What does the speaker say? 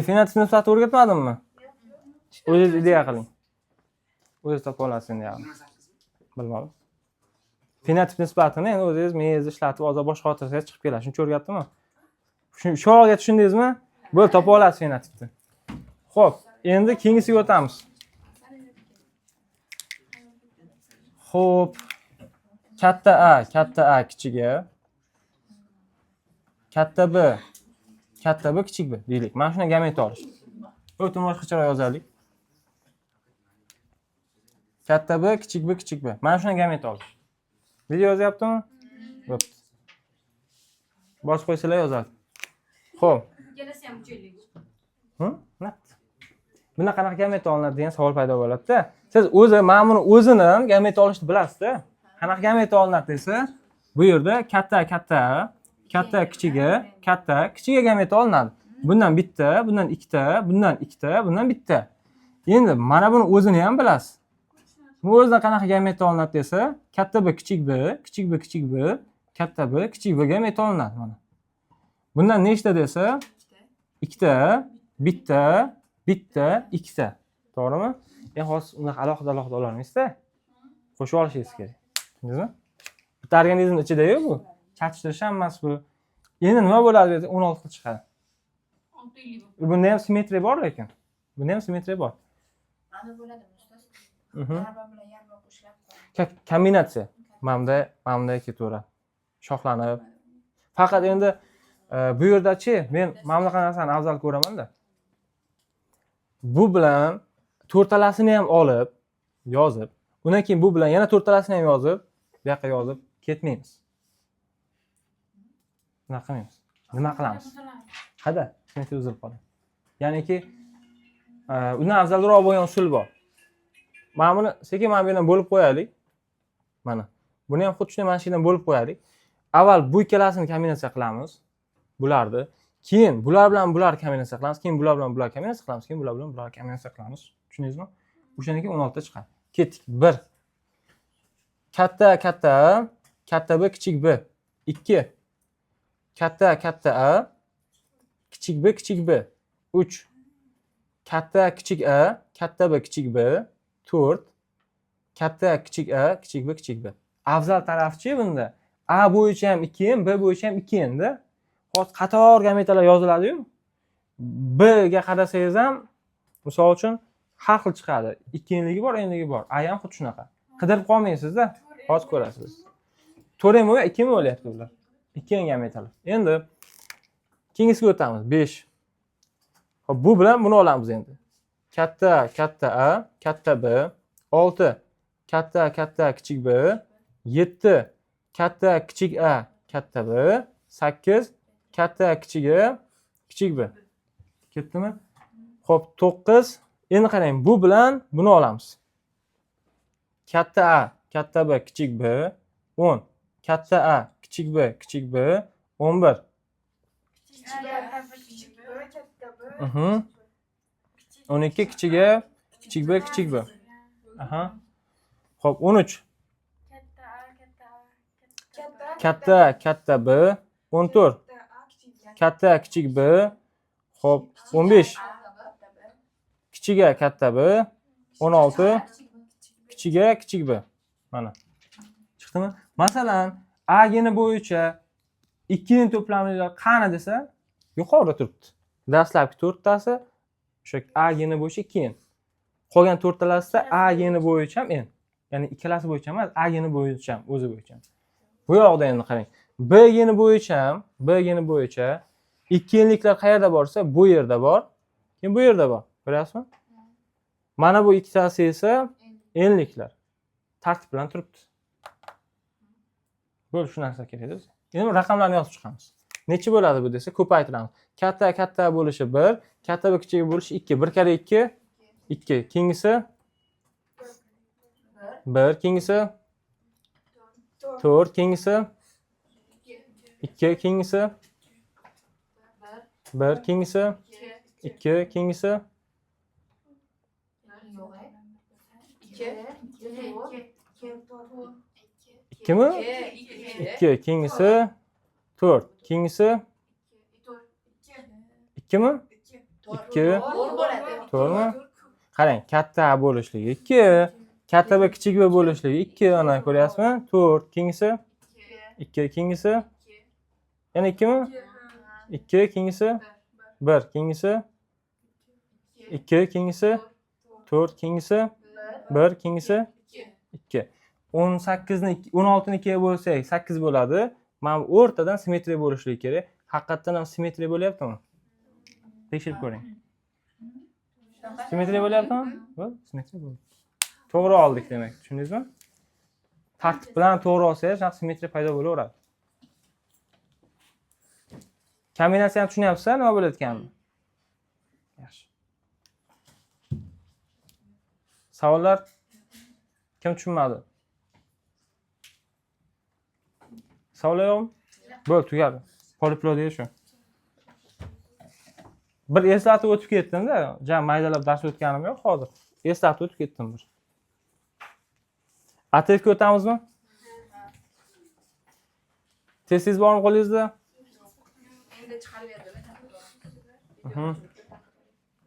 Fenotip nisbati o'rgatmadimmi? O'zingiz ideya qiling. O'zingiz topa olasiz endi yo'q. Bilmadim. Fenotip nisbatini endi o'zingiz miyangizni ishlatib, ozroq boshqa xotirsangiz chiqib keladi. Shuncha o'rgatdimmi? Shu og'ga tushundingizmi? Bo'ldi, topa olasiz fenotipni. Xo'p, endi keyingisiga o'tamiz. Xo'p. Katta A kichigi. Katta B, katta B kichik B deylik. Mana shundan gameta olish. O'tin boshqacharoq yozaylik. Katta B, kichik B, kichik B. Mana shundan gameta olish. Video yozyaptimi? Bo'pti. Bosib qo'ysalar yozadi. Xo'p. Ikkalasi ham 350. Hı? Naqd. Bunda qanaqa gameta olinadi degan savol paydo bo'ladi-da. Siz o'zi mana buni o'zini ham gameta olishni bilasiz-da. Qanaqa gameta olinadi desa, bu yerda katta katta, katta kichigi, katta kichiga gameta olinadi. Bundan bitta, bundan ikkita, bundan ikkita, bundan bitta. Endi mana buni o'zini ham bilasiz. Bu o'zidan qanaqa gameta olinadi desa, katta B kichik B, kichik B kichik B, katta B kichik B gameta olinadi mana. Bundan nechta desa, ikkita, bitta, bitta, ikkita. To'g'rimi? Endi hozir unaqa alohida alohida ololmaysizda. Qo'shib olishingiz kerak. Tushundingizmi? Bitta organizm ichida-yu bu. Chatishtirish ham emas bu. Endi nima bo'ladi desa, 16 xil chiqadi. 650 bu. Bunda ham simmetriya bor lekin. Bunda ham simmetriya bor. Ana bo'ladimi, ustoz? Yarmi bilan yarmi qo'shilib. Kombinatsiya. Mana bunday ketaveradi. Shoxlanib. Faqat endi bu yerdachi men mana bunaqa narsani afzal ko'raman-da. Bu bilan to'rtalasini ham olib yozib, undan keyin bu bilan yana to'rtalasini ham yozib, bu yoqqa yozib ketmaymiz. Bunaqa qilmaymiz. Nima qilamiz? Hada, simmetriya buzilib qoladi. Ya'niki undan afzalroq bo'lgan usul bor. Mana buni sekin mana bu yerdan bo'lib qo'yaylik. Mana. Buni ham xuddi shunday mana shu yerdan bo'lib qo'yaylik. Avval bu ikkalasini kombinatsiya qilamiz. Bularni. Keyin bular bilan bular kombinatsiya qilamiz, keyin bular bilan bular kombinatsiya qilamiz, keyin bular bilan bular kombinatsiya qilamiz. Tushundingizmi? O'shandan keyin 16 ta chiqadi. Ketdik. 1. Katta katta A, katta B kichik B. 2. Katta katta A, kichik B kichik B. 3. Katta kichik A, katta B kichik B. 4. Katta kichik A, kichik B kichik B. Afzal tarafchi bunda A bo'yicha ham 2 n, B bo'yicha ham 2 n-da. Hozir qator gametalar yoziladi-yu. B ga qarasangiz ham, misol uchun, har xil chiqadi. 2 nligi bor, nligi bor. A ham xuddi shunaqa. Qidirib qolmaysizda. Hozir ko'rasiz. 4 n bo'lgan, 2 n bo'lyapti ular. 2 n gametalar. Endi keyingisiga o'tamiz. 5. Hop, bu bilan buni olamiz endi. Katta katta A, katta B, 6. Katta katta kichik B, 7. Katta kichik A, katta B, 8. Katta kichik A, kichik B. Ketdimi? Xo'p, 9. Endi qarang, bu bilan buni olamiz. Katta A, katta B, kichik B, 10. Katta A, kichik B, kichik B, 11. Kichik B, katta B. 12 kichik A, kichik B, kichik B. Aha. Xo'p, 13. Katta A, katta A, katta. Katta katta B, 14. Katta A, kichik B. Katta kichik B. Xo'p, 15. Kichik A, katta B, 16. Kichik A, kichik B. Mana. Chiqdimi? Masalan, A geni bo'yicha 2 ning to'plamilar qani desa, yuqorida turibdi. Dastlabki to'rttasi o'sha A geni bo'yicha 2 n. Qolgan to'rttalasida A geni bo'yicha ham n. Ya'ni ikkalasi bo'yicha emas, A geni bo'yicha ham, o'zi bo'yicha ham. Bu yoqda endi qarang. B geni bo'yicha ham, B geni bo'yicha 2 enliklar qayerda borsa, bu yerda bor. Keyin bu yerda bor. Ko'ryapsizmi? Mana bu ikkitasi esa enliklar. Tartib bilan turibdi. Bo'ldi, shu narsa kerak bizga. Endi raqamlarni yozib chiqamiz. Necha bo'ladi bu desa, ko'paytiramiz. Katta katta bo'lishi 1, katta va kichik bo'lishi 2. 1 karra 2 2. Keyingisi 1, keyingisi 4, keyingisi 2, keyingisi 1, keyingisi 2, keyingisi Yo'q. 2. 2 mi? 2, keyingisi 4, keyingisi Ikkimi? Ikki. To'rt bo'ladi. To'g'rimi? Qarang, katta A bo'lishligi ikki, katta B kichik B bo'lishligi ikki. Ana, ko'ryapsizmi? To'rt. Keyingisi ikki, keyingisi yana ikkimi? Ikki, keyingisi bir, keyingisi ikki, keyingisi to'rt, keyingisi bir, keyingisi ikki. 18ni, 16ni ikkiga bo'lsak, 8 bo'ladi. Mana bu o'rtadan simmetriya bo'lishligi kerak. Haqiqatdan ham simmetriya bo'lyaptimi? Tekshirib ko'ring. Simmetriya bo'lyaptimi? Bo'ldi, simmetriya bo'ldi. To'g'ri oldik demak, tushundingizmi? Tartib bilan to'g'ri olsangiz, shunaqa simmetriya paydo bo'laveradi. Kombinatsiyani tushunyapsiz, nima bo'layotganini? Yaxshi. Savollar? Kim tushunmadi? Savollar yo'qmi? Bo'ldi, tugadi. Poliploidiya shu. Bir eslatib o'tib ketdim-da, ja maydalab dars o'tganim yo'q hozir. Eslatib o'tib ketdim bir. АТФ ga o'tamizmi? Testingiz bormi qo'lingizda? Endi chiqarib berdim.